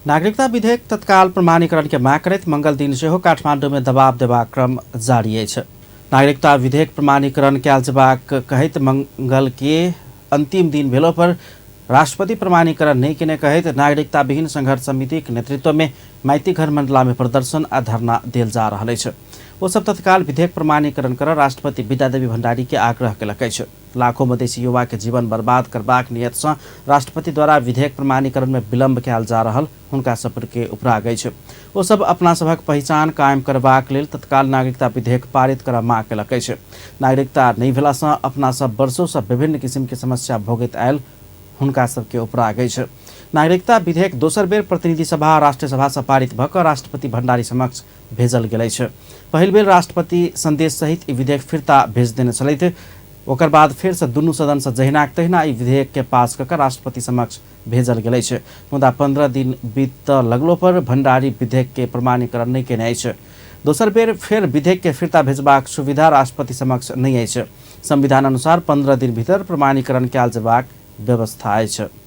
नागरिकता विधेयक तत्काल प्रमाणीकरण के माग करैत मंगल दिन सेहो काठमांडू में दबाव देबाक क्रम जारी अछि। नागरिकता विधेयक प्रमाणीकरण कयल जेबाक कहैत मंगल के अंतिम दिन भेलो पर राष्ट्रपति प्रमाणीकरण नहि केने कहैत नागरिकता विहीन संघर्ष समितिक नेतृत्व में माइतीघर मंडला में प्रदर्शन आ धरना देल जा रहल अछि। ओ सब तत्काल विधेयक प्रमाणीकरण कर राष्ट्रपति विद्यादेवी भण्डारी के आग्रह केलक अछि। लाखों मधेसी युवा के जीवन बर्बाद करबाक नियत सँ राष्ट्रपति द्वारा विधेयक प्रमाणीकरण में विलंब कयल जा रहल हुनका सबके उपराग अछि। ओ सब अपना सभक पहिचान कायम करबाक लेल तत्काल नागरिकता विधेयक पारित करऽ माग केलक अछि। नागरिकता नहि भेला सँ अपना सब वर्षो सँ विभिन्न किसिम के समस्या भोगैत आयल हुनका सबके उपराग अछि। नागरिकता विधेयक दोसर बेर प्रतिनिधि सभा आ राष्ट्रीय सभा सँ पारित भऽ कऽ राष्ट्रपति भण्डारी समक्ष भेजल गेल अछि। पहिल बेर राष्ट्रपति संदेश सहित ई विधेयक फिर्ता भेज देने छलथि। ओकर बाद फेर सँ दुनू सदन सँ जहिनाक तहिना ई विधेयक के पास कऽ कऽ राष्ट्रपति समक्ष भेजल गेल अछि। मुदा 15 दिन बीतऽ लगलो पर भण्डारी विधेयक के प्रमाणीकरण नहि केने अछि। दोसर बेर फेर विधेयक के फिर्ता भेजबाक सुविधा राष्ट्रपति समक्ष नहि अछि। संविधान अनुसार 15 दिन भीतर प्रमाणीकरण कयल जेबाक व्यवस्था अछि।